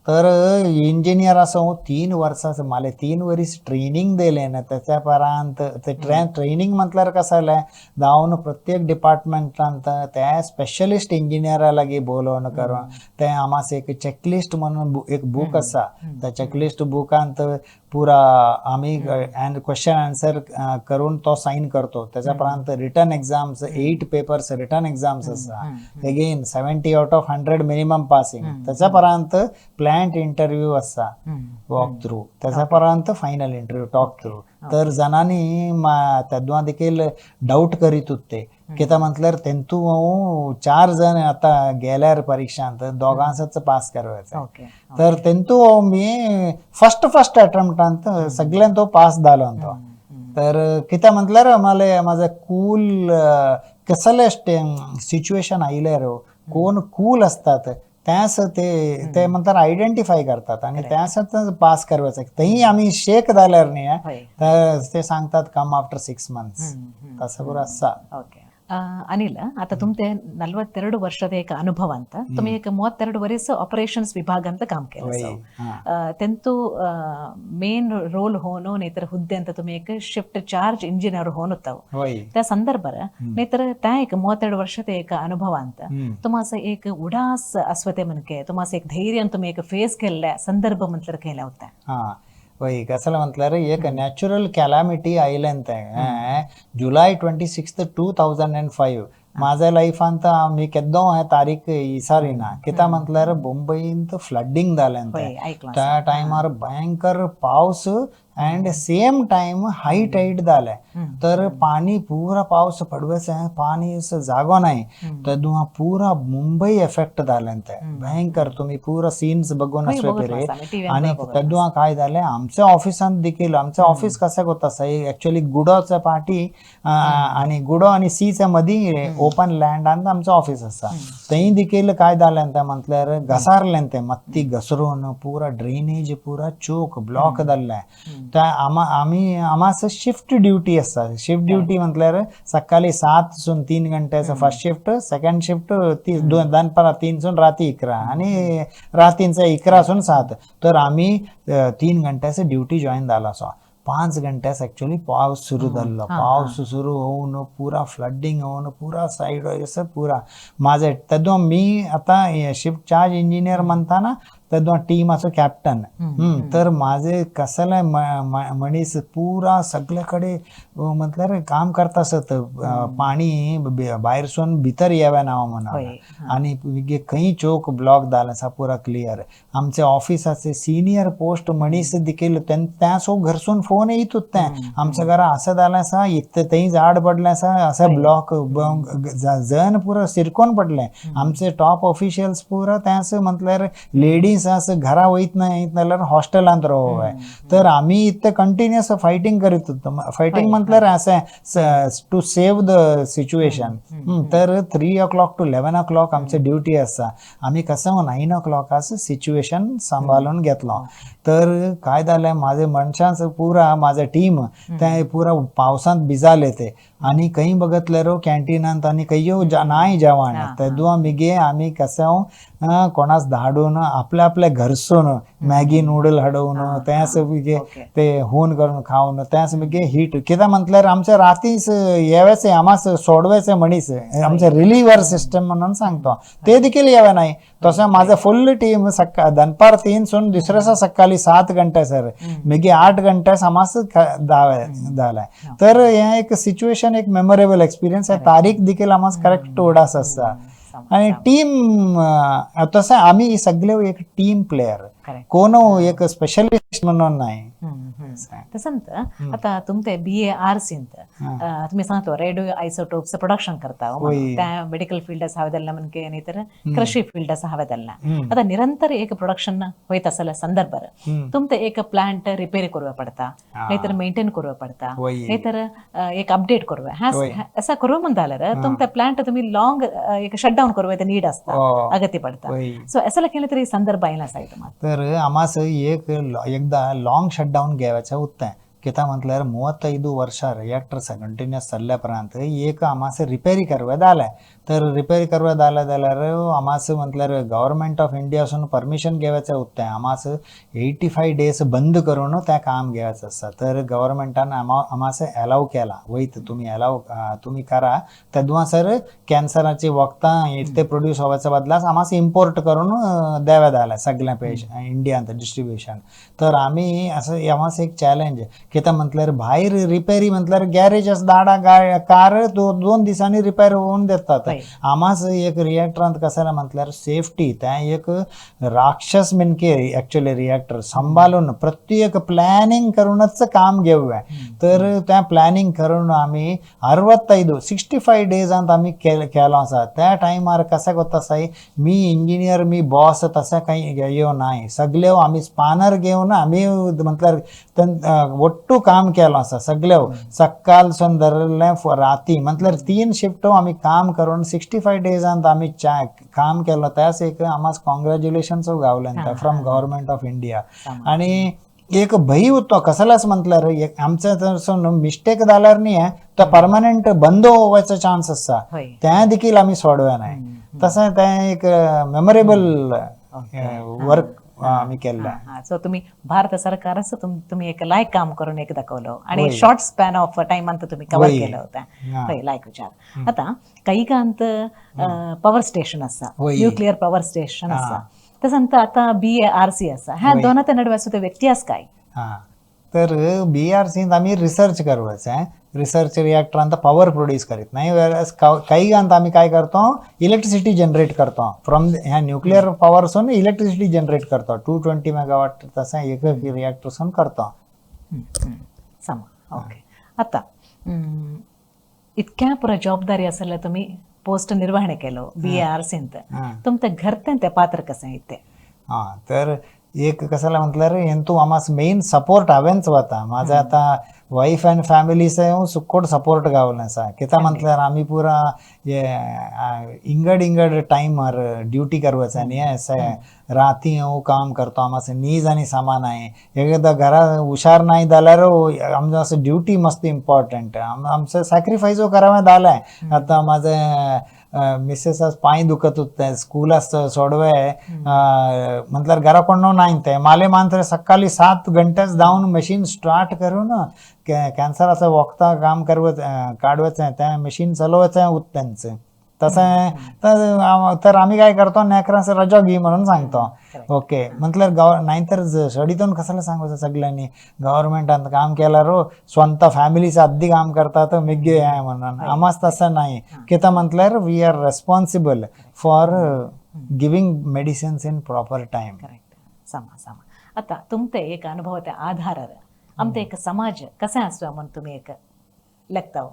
तर इंजिनियर असो 3 वर्सां मला 3 वरीस ट्रेनिंग दिले ना. त्याच्या परांत ते ट्रेनिंग म्हटल्यार कसं जालें जावन प्रत्येक डिपार्टमेंटांत त्या स्पेशलिस्ट इंजिनियरा लागीं बोलोवन करून ते आमास एक चॅकलिस्ट म्हणून एक बूक आसा. त्या चॅकलिस्ट बुकांत पुरा आमी क्वेश्चन आन्सर करून तो साइन करतो. त्याच्या उपरांत written exams 8 papers written exams आसा. Again 70 out of 100 minimum passing. त्याच्या उपरांत प्लॅन्ट इंटरव्यू आसा वॉक थ्रू. त्याच्या उपरांत फायनल इंटरव्यू टॉक थ्रू. तर जणांनी तेदवा देखील डाऊट करीत होते कित्याक म्हटल्यार तेंतू हांव 4 जण आता गेल्यार परिक्षांत दोगांसच पास करवायचं. तर तेंतू मी फर्स्ट फर्स्ट अटेम्प्टांत सगळ्यां तो पास जालो तो. तर कित्याक म्हटल्यार मला माझं कूल कसले सिच्युएशन आयल्यार कोण कूल असतात त्यास ते ते म्हणतात आयडेंटिफाय करतात आणि त्यास पास करवायचं. तेही आम्ही शेक जाल्यार न्ही तर ते सांगतात कम आफ्टर 6 मंथ्स तसं पुरो आसा. ಓಕೆ ಅನಿಲ್, आता तुमते 42 ವರ್ಷದ ಏಕ ಅನುಭವ ಅಂತ तुम्ही एक 32 ವರ್ಷ ऑपरेशन्स विभाग ಅಂತ काम केलं. तेंतु मेन रोल होनो ನೇತರ ಹುದ್ದೆ ಅಂತ तुम्ही एक शिफ्ट चार्ज इंजिनियर होनुತ್ತಾವು. त्या ಸಂದರ್ಭ ನೇತರ त्या एक 32 ವರ್ಷದ ಏಕ ಅನುಭವ ಅಂತ तुम्हास एक उडास अस्वते मनके तुम्हास एक धैर्य तुम्ही एक फेस केल्ले संदर्भ म्हटल्यार केला होता. हां वय कसं म्हटल्यार एक नॅचरल कॅलॅमिटी आयलें तें जुलय 26, 2005. माझ्या लायफांत मी केद्दो हें तारीख विसारिना. कित्याक म्हटल्यार मुंबईंत फ्लडिंग जालें तें. त्या टायमार भयंकर पावस and same time high tide जालें. तर पाणी पुरा पावस पडवेचें पाणी जागो नाही तेदुआ पुरा मुंबई एफेक्ट जालें तें भयंकर. तुम्ही पुरा सीन्स बघून असले. आणि तेदुआ काय जालें आमच्या ऑफिसांत देखील आमचं ऑफिस कसं होता ऍक्च्युअली गुडोच्या पाटी आणि गुडो आणि सीच्या मदीं ओपन लँडांत आमचं ऑफिस आसा. थंय देखील काय जालें तें म्हटल्यार घसारलें तें माती घसरून पुरा ड्रेनेज पुरा चोक ब्लॉक जाल्लें. त्या आमी आमास शिफ्ट ड्युटी आसता. शिफ्ट ड्युटी म्हटल्यार सकाळी 7 सून 3 घंट्याचो फर्स्ट शिफ्ट, सेकंड शिफ्ट दनपारां 3 सून राती 11 आणि रातींचे 11 सून 7. तर आमी 3 घंट्याचो ड्युटी जॉईन जाला असो. 5 घंट्यास ऍक्च्युअली पावस सुरू जाल्लो. पावस सुरू होऊन पुरा फ्लडिंग होऊन पुरा सायड असं पुरा माझे तेदो मी आता शिफ्ट चार्ज इंजिनियर म्हणताना तेदो टीमाचो कॅप्टन. तर माझे कसले मनीस पुरा सगळे म्हटल्यार काम करता आसत पाणी भायरसून भितर येवे ना म्हणून. आणि खंय चोक ब्लॉक जालें आसा पुरा क्लियर. आमचे ऑफिसाचे सिनियर पोस्ट मनीस देखील त्या सो घरसून फोन येत होते आमच्या घरा असं जालें आसा इतकें थंय झाड पडलें आसा असं ब्लॉक जण पुरा सिरकोन पडलें. आमचे टॉप ऑफिशियल्स पुरा त्यास म्हटल्यार लेडीज असं घरा वयत नाही जाल्यार हॉस्टेलांत रावप. तर आमी इतकें कंटिन्युअस फायटींग करीत होतो. फायटींग म्हटल्यार असें टू सेव्ह the situation. तर 3 o'clock to 11 o'clock आमचे ड्युटी आसा. आमी कसं 9 o'clock situation सांबाळून घेतलो. तर काय जालें माझे मनशांच पुरा माझे टीम ते पुरा पावसांत भिजाले ते आणि खंय बघतल्यार कॅन्टिनांत आनी खंय नाय जेवण. तेदुआ मिगे आमी कसं कोणाक धाडून आपल्या आपल्या घरसून मॅगी नूडल हाडून त्यास मिगे ते हून करून खावन त्यास मिगे हीट. कित्याक म्हटल्यार आमच्या रातीच येवेचे आमास सोडवेचे मनीस आमचे रिलीवर सिस्टम म्हणून सांगतो ते देखील येवे नाही. तशें माझं फुल टीम सकाळ दनपार 3 सून दुसऱ्या सकाळी 7 घंटे सर मिगे 8 घंटे समास जालें. तर हें एक सिच्युएशन एक मेमोरेबल एक्सपिरियन्स. तारीख देखील आमास करेक्ट उडास आसा. आणि टीम तशें आमी सगळे एक टीम प्लेयर, कोण एक स्पेशलिस्ट म्हणून नाही. तसंत आता तुमते BA RC ಅಂತ तुम्ही सांगतो रेडिओ आयसोटोप्स प्रोडक्शन करता त्या मेडिकल फील्ड असावेदಲ್ಲ मनके नाहीतर कृषी फील्ड असावेदಲ್ಲ. आता निरंतर एक प्रोडक्शन होत असेल संदर्भ तुमते एक प्लांट रिपेअर करूया पडता नाहीतर मेंटेन करूया पडता नाहीतर एक अपडेट करूया असा करू म्हणताल्यार तुमते प्लांट तुम्ही लॉंग एक शटडाऊन करूया नीड असता अगत्य पडता. सो असं केलं तरी संदर्भ आयला असा तुम्हाला. तर आमास एक एकदा लाँग शटडाऊन घेवायचं होतं. कित्याक म्हटल्यार 35 वर्षां रिएक्टर कंटिन्युअस चल्ल्या उपरांत एक आमास रिपेरी करवे जालें. तर रिपेर करवा जालें जाल्यार आमास म्हटल्यार गव्हर्मेंट ऑफ इंडियासून परमिशन घेवचें उत्तें आमास 85 डेज बंद करून तें काम घेवचें आसता. तर गव्हर्मेंटान आमास एलाव केला वयत तुमी एलाव तुमी करा तेदवा सर कॅन्सराची वखदां इतले प्रोड्यूस होवाच्या बदलास आमास इम्पोर्ट करून द्यावे जालें सगळ्या पेश इंडियांत डिस्ट्रिब्युशन. तर आमी असं आमास एक चॅलेंज कितें म्हटल्यार भायर रिपेरी म्हटल्यार गॅरेज धाडा कार 2 दिसांनी रिपेर होऊन देतात. आमास एक रिएक्टरांत कशें म्हटल्यार सेफ्टी तें एक राक्षस मिनके एक्चुअली रिएक्टर सांबाळून प्रत्येक प्लॅनिंग करूनच काम घेवया. तर तें प्लॅनिंग करून आमी 65 65 डेजांत आमी केलो आसा. त्या टायमार कशें कोत्ता आसाय मी इंजिनियर मी बॉस तशें कांय येवं नाय सगळ्यो आमी स्पानर घेवन आमी म्हटल्यार ಒಟ್ಟು काम केलो आसा सगळ्यो सकाळसून धरलें राती म्हटल्यार 3 शिफ्ट आमी काम करून 65 डेजांत आमी काम केलो. त्याच एक आमास कॉंग्रॅच्युलेशन्स गावलें फ्रॉम गव्हर्मेंट ऑफ इंडिया. आणि एक भंय उरतो कसलाच म्हटल्यार एक आमचे मिस्टेक जाल्यार न्ही तो परमनंट बंद होवाचो चान्स आसा तें देखील आमी सोडवे नाय. तशें तें एक मेमोरेबल वर्क आमी केल्लें. सो तुम्ही भारत सरकारच तुम्ही एक लायक काम करून एक दाखवलं आणि शॉर्ट स्पॅन ऑफ टाइम तुम्ही कव्हर केलं होतं. लायक विचार. आता कैगांत पॉवर स्टेशन आसा, न्यूक्लियर पॉवर स्टेशन आसा, तसंत आता BARC आसा, ह्या दोनाच्या नडवे आसा ते व्यत्यास काय? हां, तर BARC आमी रिसर्च करवायचें. रिसर्च रिएक्टरांत पॉवर प्रोड्यूस करीत नाही, कैगांत आमी काय करतो इलेक्ट्रिसिटी जनरेट करतो फ्रॉम ह्या न्यूक्लियर पॉवरसून इलेक्ट्रिसिटी जनरेट करतो. 220 मेगावाट तशें एक रिएक्टरसून करतो. समा ओके. आता इतक्या पुरा जबाबदारी आसल्यार तुमी पोस्ट निर्वहणे केलो BARCंत, तुमच्या घरतें ते पात्र कशें इतें? हां, तर एक कसाला म्हटल्यार हेंतू आमास मेन सपोर्ट हांवेंच वता. म्हाजें आतां वायफ आनी फॅमिलीचो सुकोट सपोर्ट गावलें आसा. कित्याक म्हटल्यार आमी पुरा हे इंगड इंगड टायमार ड्युटी करवाचें न्ही, अशें राती हांव काम करता, आमास नीज आनी सामान आहे एकदां घरा हुशार नाय जाल्यार आमचो असो ड्युटी मस्त इम्पॉर्टंट आमचो सॅक्रिफायसो करावें जालें. आतां म्हाजें मिसेस पांय दुखत उत्ते स्कूल आसता सोडवे म्हटल्यार घरा कोण नाय तें माले मात्र सकाळी 7 घंटेच जावन मशीन स्टार्ट करून कॅन्सराचो वखदां काम काडवचें तें मशीन चलोवचें उत तेंचें तशें. तर आमी काय करतो नेकरां रजा घे म्हणून सांगतो. ओके म्हटल्यार नाही तर सडीतून कसले सांगूचें सगळ्यांनी गव्हर्मेंटान काम केल्यार स्वता फॅमिलीचं अद्दी काम करतात मिग्गे म्हणून. आमास तशें नाही कित्याक म्हटल्यार we are responsible for giving medicines in proper time. Correct. समा समा. आता तुमचे एक अनुभव आधार आमचे एक समाज कशें आसता म्हणून तुमी एक लेखता?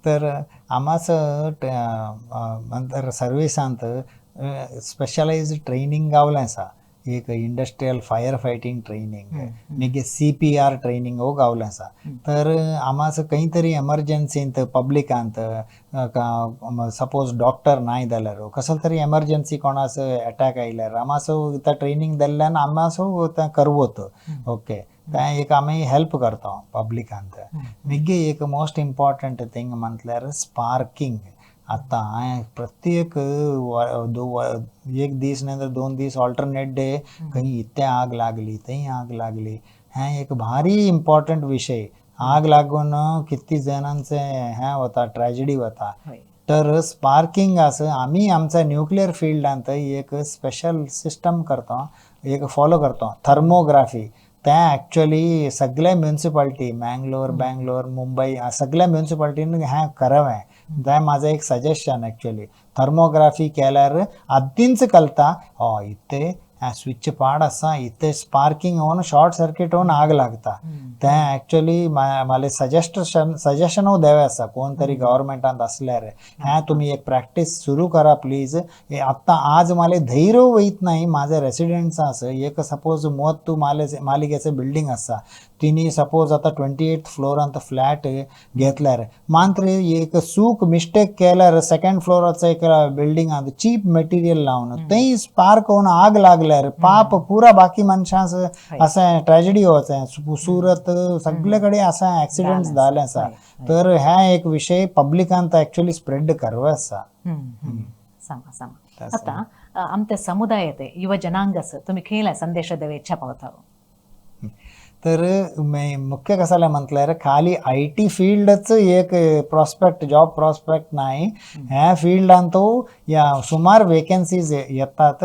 तर आमास नंतर सर्विसांत स्पेशलायज्ड ट्रेनिंग गावलें आसा. एक इंडस्ट्रियल फायर फायटींग ट्रेनिंग मागीर CPR training हो गावलें आसा. तर आमास खंय तरी एमर्जन्सींत पब्लिकांत सपोज डॉक्टर नाय जाल्यार कसलो तरी एमर्जन्सी कोणास एटॅक आयल्यार आमास तें ट्रेनिंग दिल्ल्यान आमास तें करवत. ओके, तें एक आमी हेल्प करता पब्लिकांत. मागीर एक मोस्ट इम्पॉर्टंट थिंग म्हटल्यार स्पार्किंग. आतां प्रत्येक एक दीस न्ही तर 2 दीस ऑल्टरनेट डे खंय इतलें आग लागली थंय आग लागली, हें एक भारी इम्पॉर्टंट विशय. आग लागून कितली जाणांचें हें वता ट्रेजडी वता. तर स्पार्किंग आसा आमी आमच्या न्यूक्लियर फिल्डांत एक स्पेशल सिस्टम करता, एक फॉलो करता थर्मोग्राफी. तें एक्चुअली सगळे म्युनिसिपालिटी मँगलोर बँगलोर मुंबई सगळ्या म्युनिसिपालिटीन हें करावें. तें म्हाजें एक सजेशन एक्चुअली. थर्मोग्राफी केल्यार आदींच कळटा हय इतले स्विच पाड आसा इतले स्पार्किंग होवन शॉर्ट सर्किट होवन आग लागता. तें एक्चुअली म्हाले सजेशनूय देवे आसा कोण तरी गव्हर्मेंटांत आसल्यार हें तुमी एक प्रॅक्टीस सुरू करा प्लीज. आतां आज म्हाले धैर्य वयत नाही म्हाजे रेसिडेंट्स आसा एक सपोज 30 मालिकेचें बिल्डींग आसा तिणी सपोज आतां 28th फ्लोरांत फ्लॅट घेतल्यार मात्र एक चूक मिस्टेक केल्यार सेकंड फ्लोराचो एक बिल्डिंगांत चीप मटेरियल लावन थंय स्पार्क होवन आग लागल्यार पाप पुरा बाकी मनशांक अशें ट्रेजडी वचें. सुरत आसत, सगळे कडेन असा ऍक्सिडेंट जाले आसा. तर ह्या एक विशय पब्लिकांत ऍक्च्युअली स्प्रेड करवे आसा. सामा सामा. आता आमच्या समुदायात युव जनांगस तुम्ही खेळला संदेश देवे इच्छा पावता? तर मुख्य कसाला म्हटल्यार खाली IT फील्डच एक प्रॉस्पेक्ट, जॉब प्रॉस्पेक्ट नाही. ह्या फिल्डांत या सुमार वेकन्सीज येतात.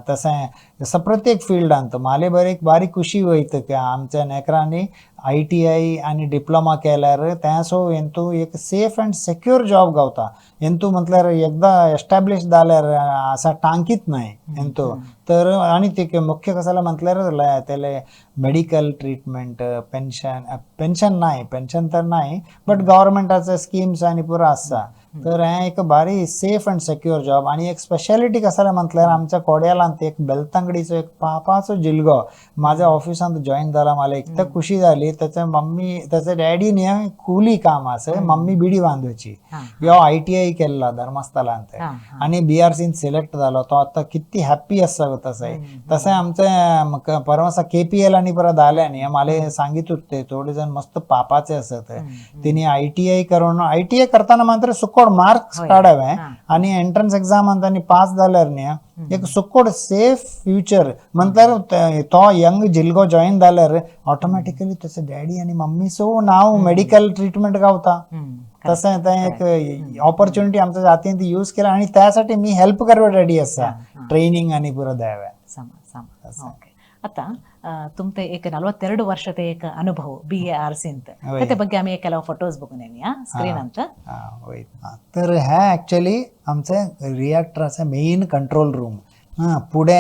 तशें प्रत्येक फिल्डांत माले बरें बारीक खुशी वयता की आमच्या नेकरांनी ITI आनी डिप्लोमा केल्यार तें हेंतू एक सेफ अँड सेक्युअर जॉब गावता. हेंतू म्हटल्यार एकदां एस्टॅब्लिश जाल्यार असा टांकीत नाही हेंतू. तर आनी ते मुख्य कसाला म्हटल्यार तेले मेडिकल ट्रिटमेंट, पेन्शन, पेन्शन नाही, पेन्शन तर नाही, बट गव्हर्मेंटाचे स्किम्स आनी पुरो आसा. तर हें एक भारी सेफ अँड सेक्युअर जॉब. आनी एक स्पेशालिटी कसाला म्हटल्यार आमच्या कोड्यालांत एक बेलतांगडीचो एक पापाचो जिलगो माझ्या ऑफिसांत जॉईन जाला. मला इतकं खुशी झाली. त्याच्या मम्मी, त्याच्या डॅडी न्ही कुली काम आसा, मम्मी बिडी बांदूची. यो ITI केल्ला धर्मस्थलांत आणि BRC select जालो. तो आता किती हॅप्पी आसा. तसं तशें आमचे परवासा KPL आनी परत आले न्ही, मला सांगित ते थोडे जण मस्त पापाचे आसत. तेणी ITI करून, ITI करताना मात्र सुकोड मार्क्स काडावे आणि एंट्रन्स एक्झाम आनी पास जाल्यार न्ही एक सुकोड सेफ फ्युचर. म्हटल्यार तो यंग जिलगो जॉईन जाल्यार ऑटोमॅटिकली त्याचे डॅडी आनी मम्मी सो नाव मेडिकल ट्रिटमेंट गावता. तशें तें एक ऑपॉर्च्युनिटी आमच्या जातीन ती यूज केला आणि त्यासाठी मी हेल्प करवे रेडी आसा, ट्रेनिंग आनी पुरो द्यावे. ओके. आता तुमते एक 42 ವರ್ಷದ एक ಅನುಭವ BARC ಅಂತ, त्याच्या ಬಗ್ಗೆ आम्ही ಕೆಲವು फोटोज बघून येऊया स्क्रीन ಅಂತ. तर ह्या ऍक्च्युअली आमचे रिॲक्टराचे मेन कंट्रोल रूम. हां, पुढे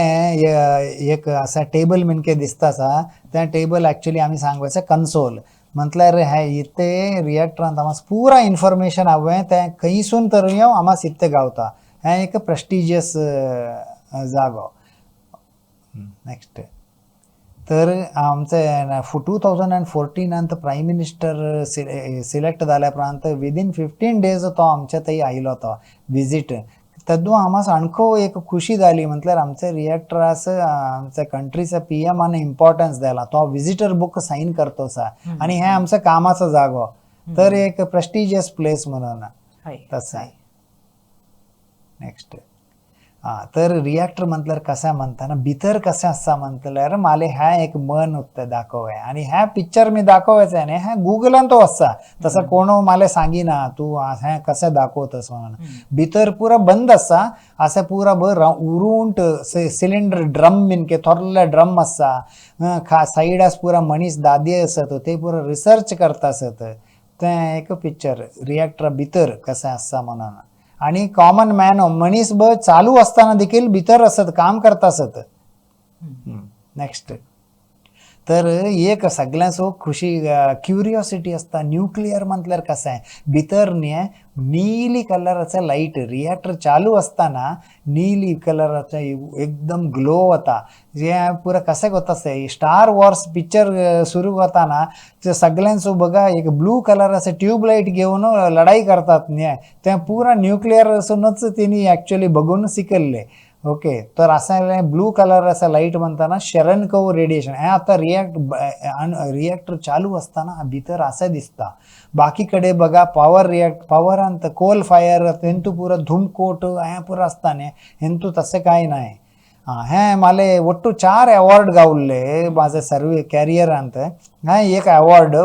एक असा टेबल मिनके दिसता आसा, त्या टेबल ऍक्च्युअली आम्ही सांगवायचं कन्सोल. म्हटल्यार हे इथे रिॲक्टरांत आमास पुरा इन्फॉर्मेशन हांवें तें खंयसून तर आमास इत्ते गावता. हें एक प्रेस्टिजियस जागो. नेक्स्ट. तर आमचे 2014 प्रायम मिनिस्टर सिलेक्ट जाल्या उपरांत विदीन 15 डेज तो आमच्या थंय आयलो तो विजीट. तेदू आमास आणखो एक खुशी जाली. म्हटल्यार आमचे रिएक्टरास आमच्या कंट्रीच्या PMान इम्पॉर्टन्स दिला. तो विजिटर बुक साईन करतो सा आणि हे आमच्या कामाचो जागो. तर एक प्रेस्टिजियस प्लेस म्हणून तसं. नेक्स्ट. हा, तर रिॲक्टर म्हटल्यार कशें म्हणताना भितर कशें आसता म्हटल्यार माले ह्या एक मन उत्ते दाखोवे आणि ह्या पिक्चर मी दाखोवायचें न्ही, ह्या गुगलान तो आसा. तसं कोण माले सांगिना तूं हें कशें दाखोवतस म्हणून. भितर पुरा बंद आसा, अशें पुरा उरुंट सिलिंडर ड्रम मिनके थोरले ड्रम आसा. सायडास पुरा मनीस दादी आसत, ते पुरा रिसर्च करता आसत. तें एक पिक्चर रिॲक्टर भितर कशें आसा म्हणून. आणि कॉमन मॅन मनीस ब चालू असताना देखील भितर असत काम करता असत. नेक्स्ट. तर एक सगळ्यांचो खुशी क्युरियोसिटी असता न्यूक्लियर म्हटल्यार कशें. भितर न्ही नीली कलराचे लायट रिएक्टर चालू असताना नीली कलराचे एकदम ग्लो वता. जे पुरा कशें वता स्टार वॉर्स पिक्चर सुरू जाताना ते सगळ्यांचो बघा एक ब्लू कलराचे ट्यूबलायट घेवन लढाई करतात न्ही, ते पुरा न्यूक्लियरसूनच तेणी ॲक्च्युअली बघून शिकल्ले. ओके. तर असें ब्लू कलर असा लायट म्हणताना शेरनकोव रेडिएशन हें आतां रिएक्टर चालू असताना भितर असें दिसता. बाकी कडे बघा पॉवर रिएक्ट पॉवरांत कोल फायर तेंतू पुरो धुमकोट हें पुरो आसता न्ही, हेंतू तशें कांय नाय. हें माले ಒಟ್ಟು 4 अवॉर्ड गावल्ले माझे सर्व कॅरियरांत. हें एक award,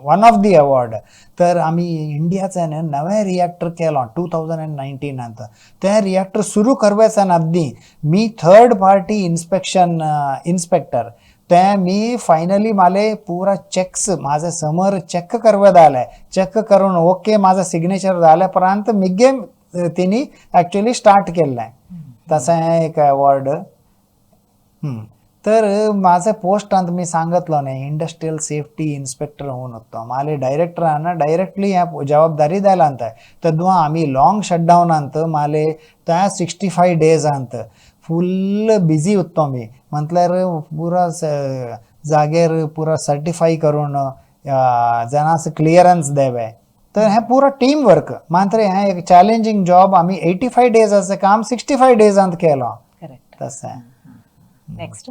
one of the award. तर आमी इंडियाचे न्ही नवें रिएक्टर केलो 2019. तें रिएक्टर सुरू करवेच्यान आदीं मी थर्ड पार्टी इन्स्पेक्शन इन्स्पेक्टर ते मी फायनली माले पुरा चेक्स माझे समोर चेक करवे जाले. चेक करून ओके माझं सिग्नेचर जाल्या उपरांत मिगे तेणी ॲक्च्युअली स्टार्ट केल्लें. तशें एक अवॉर्ड. तर माझे पोस्टांत मी सांगतलो न्ही इंडस्ट्रियल सेफ्टी इन्स्पेक्टर होऊन होतो. माले डायरेक्टरान डायरेक्टली ह्या जबाबदारी दिला. तेदूं आमी लॉंग शटडावनांत माले त्या 65 डेजांत फुल्ल बिजी उत्तो मी. म्हटल्यार पुरा जागेर पुरा सर्टिफाय करून जाणांस क्लियरन्स देवे. तर हें पुरो टीम वर्क. मात्र हें एक चॅलेंजींग जॉब. आमी 85 डेजाचें काम 65 डेजांत केलो. करेक्ट. तशें. नेक्स्ट.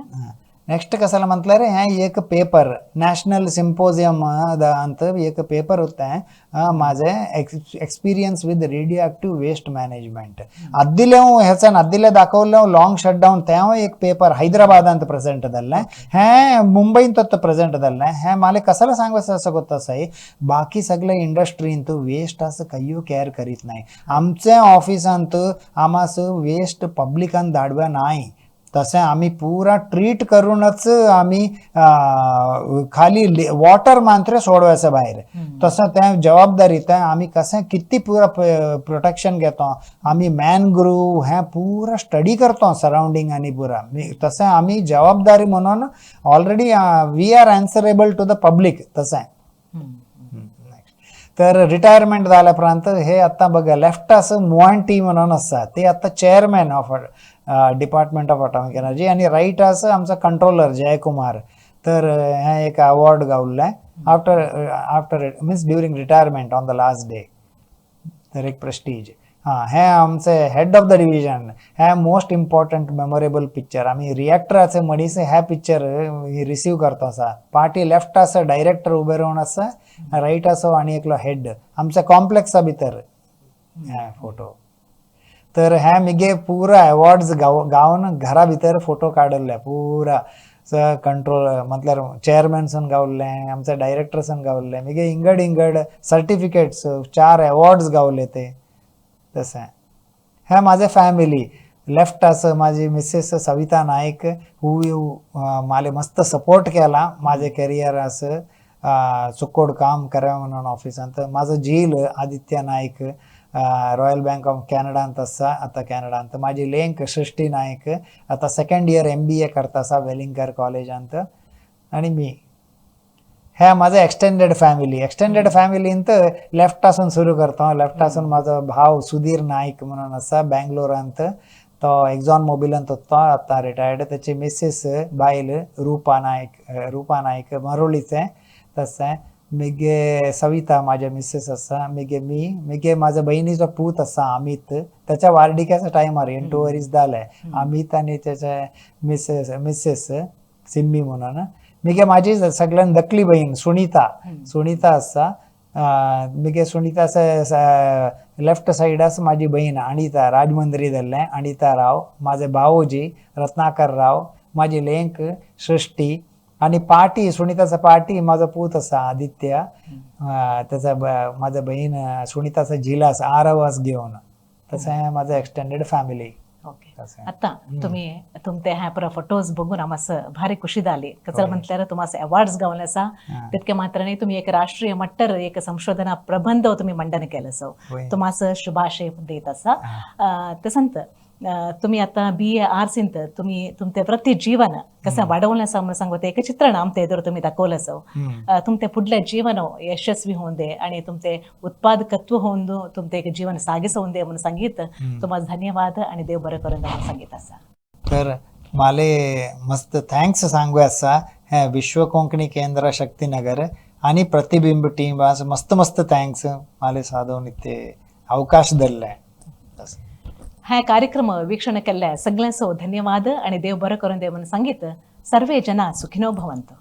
नेक्स्ट कसला म्हटल्यार हें एक पेपर नॅशनल सिम्पोजियम अंत एक पेपर होता माझे experience with radioactive waste management. अद्दिले हेच्यान अद्दिले दाखवले लाँग शटडावन तें एक पेपर हैदराबादांत प्रेझेंट जाल्लें, हें मुंबईंत प्रेझेंट जाल्लें. हें माले कसला सांगपाचें आसा गोत्ता, बाकी सगळे इंडस्ट्रींत वेस्ट असं कांय केअर करीत नाही. आमचे ऑफिसांत आमास वेस्ट पब्लिकान धाडव्या नाही, तसें आमी पुरा ट्रीट करूनच आमी खाली वॉटर मात्र सोडवायचं भायर. तसं तें जबाबदारी तें आमी कशें कितली पुरा प्रोटेक्शन घेता, आमी मॅनग्रूव हें पुरा स्टडी करता सरावंडींग आनी पुरा तशें आमी जबाबदारी म्हणून already we are answerable to the public. तशें तर रिटायरमेंट जाल्या उपरांत हे आतां बघा लेफ्ट आसा मोहंटी म्हणून आसा, ते आतां chairman of department of atomic energy, आनी रायट आसा आमचो कंट्रोलर जयकुमार. तर हें एक award गावल्लें after after means during retirement on the last day, तर एक प्रेस्टीज. हां, हें आमचे हेड ऑफ the division, हें मोस्ट इम्पॉर्टंट मेमोरेबल पिक्चर. आमी रिएक्टराचे मनीस हें पिक्चर रिसीव करता आसा. पार्टी लेफ्ट आसा डायरेक्टर उबे रावन आसा, रायट आसा आनी एकलो हेड आमच्या कॉम्प्लेक्सा भितर हें फोटो. तर हें मिगे पुरा अवॉर्ड्स गावन घरा भितर फोटो काडले पुरा कंट्रोल म्हटल्यार चेअरमॅनसून गावल्ले, आमचे डायरेक्टर्सून गावल्ले, मिगे इंगड इंगड सर्टिफिकेट्स, 4 अवॉर्ड्स गावले ते. तशें हें म्हाजें फॅमिली. लेफ्ट आसा म्हाजी मिसेस सविता नायक, हू माले मस्त सपोर्ट केला म्हाजे करियर आसा चुकोड काम करा म्हणून ऑफिसांत. म्हाजो झील Aditya Naik Royal Bank of कॅनडांत आसा आतां कॅनडांत. म्हाजी लेंक सृष्टी नायक आतां सेकंड इयर MBA करता आसा वेलिंगकर कॉलेजांत. आनी मी हे म्हाजें एक्सटेंडेड फॅमिली. एक्सटेंडेड फॅमिलींत लेफ्टासून सुरू करता. लेफ्टासून म्हाजो भाव सुधीर नायक म्हणून आसा बँगलोरांत, तो एक्झॉन मोबिलांत तो आतां रिटायर्ड. तेची मिसेस बायल रुपा नायक, रुपा नायक मरोळीचें. तशें मिगे सविता म्हाजे मिसेस आसा, मिगे मी मिगे म्हाज्या बहिणीचो पूत आसा अमित, त्याच्या वार्डिक्याच्या टायमार 8 वरीस जालें अमित आनी तेचे मिसेस मिसेस सिम्मी म्हणून. मिगे म्हाजी सगळ्यान धाकली बहीण सुनीता, सुनीता आसा. मिगे सुनीता लेफ्ट सायड आसा म्हाजी बहीण अनिता, राजमंद्री जाल्लें अनिता राव, म्हाजे भावोजी रत्नाकर राव, म्हाजी लेंक सृष्टी, आनी पाटी सुनीताचा पाटी म्हाजो पूत आसा आदित्य, त्याचा म्हाजा बहीण सुनीताचा झिला आसा आरव घेवन. तशें म्हाजें एक्सटेंडेड फॅमिली. ओके, आता तुम्ही तुमचे ह्या पुरा फोटोज बघून आम्हास भारी खुशी जाली. कसं म्हटल्यार तुम्हाला अवॉर्ड्स गावले आसा, तितके मात्र नाही, तुम्ही एक राष्ट्रीय मट्टर एक संशोधना प्रबंध तुम्ही मंडन केलं सो तुम्हाला शुभाशय देत आसा. तसंत तुम्ही आता BA आर्ट्सींत तुम्ही तुमचे वृत्ती जीवन कसं वाडवलें आसा म्हणून सांगता एक चित्रण आमचे एದುರು तुम्ही दाखवलं सो. तुमचे फुडलें जीवन यशस्वी होऊन दे आणि तुमचे उत्पादकत्व होऊन तुमचे एक जीवन सागिस होऊन दे म्हणून सांगीत तुम्हाला धन्यवाद आणि देव बरं करून म्हणून सांगीत आसा. तर माले मस्त thanks सांगू आसा हें विश्व कोंकणी केंद्र शक्तीनगर आणि प्रतिबिंब टीम मस्त मस्त thanks माले साधून इथे अवकाश दिल्ले. हा कार्यक्रम वीक्षण केल्ल्या सगळ्यांचो धन्यवाद आणि देव बरं करून दे म्हणून सांगित. सर्वे जना सुखिनो भवन्तु.